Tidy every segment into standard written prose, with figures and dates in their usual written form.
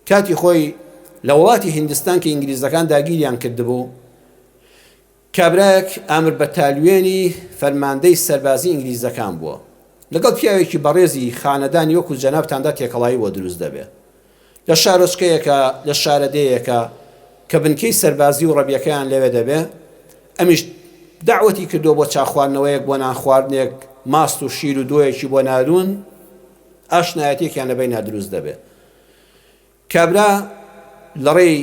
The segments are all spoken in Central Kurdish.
کاتی خۆی لە وڵاتی هیندستان کە ئینگلیزەکان داگیریان کردبوو، کابرایەک ئامر بەتالیۆنی فەرماندەی سەربازی ئینگلیزەکان بووە، لەگەڵ پیاوێکی بەڕێزی خانەدانی وەکو جەنابتاندا تێکەڵایی بۆ دروست دەبێ. لە شارۆچکەیەکا، لە شارەدێیەکا کە بنکەی سەربازی و ڕەبیەکەیان لەوێ دەبێ، ئەمیش دەعوەتی کردووە بۆ چاخواردنەوەیەک، بۆ نانخواردنێک، ماست و شیر و دۆیەکی بۆ ناردوون، ئاشنایەتیەکیان لە بەینا دروست دەبێ. کابرا لە ڕێی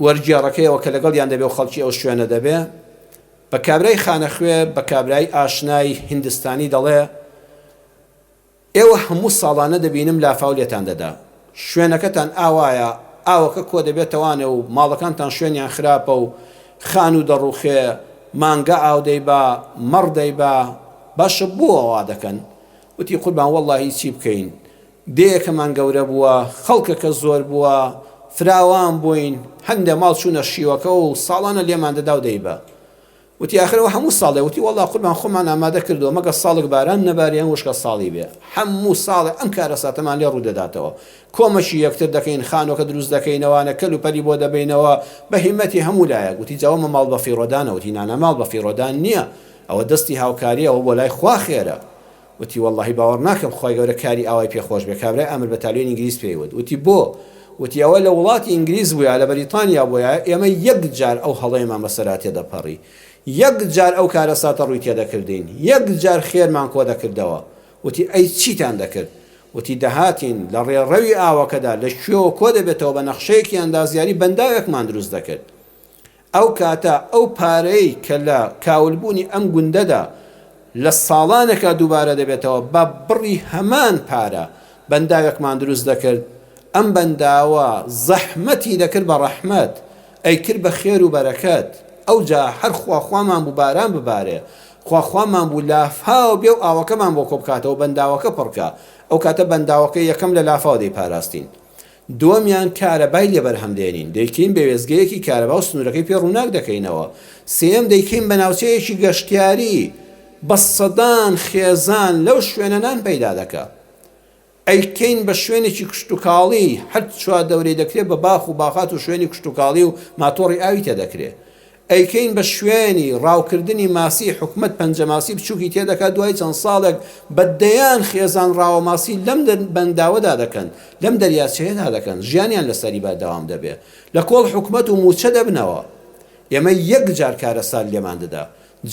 وەرگێڕەکەیەوە کە لەگەڵیان دەبێ و خەڵکی ئەو شوێنە دەبێ، بە کابرای خانەخوێ، بە کابرای ئاشنای هیندستانی دەڵێ، ئێوە هەموو ساڵانە دەبینم لافاو لێتان دەدا، شوێنەکەتان ئاوایە، ئاوەکە کۆدەبێتەوانێ و ماڵەکانتان شوێنیان خراپە و خانوو دەڕووخێ، مانگا ئاو دەیبا، مەڕ دەیبا، باشە بۆ وا دەکەن؟ وتی، قوربان وەڵڵاهی چی بکەین، دێیەکەمان گەورە بووە، خەڵکەکە زۆر بووە، فراوان بووین، هەندێ ماڵ چوونە شیوەکەوە و ساڵانە لێمان دەدا و دەیبا. وتی، ئاخر ئەوە هەموو ساڵێ؟ وتی، وەڵڵا قوربان خۆمان ئامادە کردووە، مەگەر ساڵێک باران نەبارێ یان وشکە ساڵی بێ، هەموو ساڵێ ئەم کارەساتەمان لێ ڕوو دەداتەوە. کۆمەکی یەکتر دەکەین، خانووەکە دروست دەکەینەوانە، کەلوپەلی بۆ دەبەینەوە، بە هیممەتی هەموو لایەک. وتی، جا ئەوە ماڵ بەفیڕۆدانە؟ وتی، نانا ماڵ بەفیڕۆدان نییە، ئەوە دەستی هاوکارییە، ئەوە بۆ لای خوا خێرە. وتی، وەڵڵاهی باوەڕ ناکەم خوای گەورە کاری ئاوای پێ خۆش بێ، کابرای ئامر بەتالیۆنی ئینگلیز پێی وت، وتی، بۆ؟ وتی، ئەوە لە وڵاتی ئینگلیز بوویا، لە بەریتانیا بوویا، ئێمە یەک جار ئەو هەڵەیەمان بەسەرا تێدەپەڕی، یەک جار ئەو کارەساتە ڕووی تێدەکردین، یەک جار خێرمان کۆ دەکردەوە. وتی، ئەی چیتان دەکرد؟ وتی، دەهاتین لە ڕێڕەوی ئاوەکەدا لە کوێوە کۆ دەبێتەوە بە نەخشەیەکی ئەندازیاری بەنداوێکمان دروست دەکرد. ئەو کاتە ئەو پارەی کە لە کاولبوونی ئەم گوندەدا لە ساڵانێکا دووبارە دەبێتەوە بە بڕی هەمان پارە بەنداوێکمان دروست دەکرد، ئەم بەنداوە زەحمەتی دەکرد بە ڕەحمەت، ئەیکرد بە خێر و بەرەکەت، ئەوجا هەر خواخوامان بوو باران ببارێ، خواخوامان بوو لافاو بێ و ئاوەکەمان بۆ کۆبکاتەوە بەنداوەکە پڕکا، ئەو کاتە بەنداوەکە یەکەم لە لافاو دەیپاراستین. دووەمیان کارەبای لێ بەرهەم دێنین، دەیکەین بە وێستگەیەکی کارەبا و سنوورەکەی پێ ڕووناک دەکەینەوە. سێیەم دەیکەین بە ناوچەیەکی گەشتیاری، بە سەدان خێزان لەو شوێنە نان پەیدا دەکا. ئەیکەین بە شوێنێکی کشتوکاڵی، هەر چواردەورەی دەکرێ بە باخ و باخات و شوێنی کشتوکاڵی و ماتۆڕی ئاوی تێ دەکرێ. ئەیکەین بە شوێنی ڕاوکردنی ماسی حکومەت پەنجە ماسی بچوکی تێدەکات دوای چەند ساڵێک بە دەیان خێزان ڕاوە ماسی لەم بەنداوەدا دەکەن لەم دەریاچەیەدا دەکەن ژیانیان لەسەری بەردەوام دەبێ لە کۆڵ حکومەت و موچە دەبنەوە ئێمە یەک جار کارەسات لێمان دەدا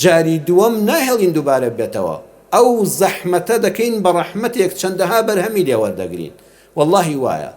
جاری دووەم ناهێڵین دووبارە بێتەوە ئەو زەحمەتە دەکەین بە ڕەحمەتێک چەندەها بەرهەمی لێ وەردەگرین وەڵاهی وایە.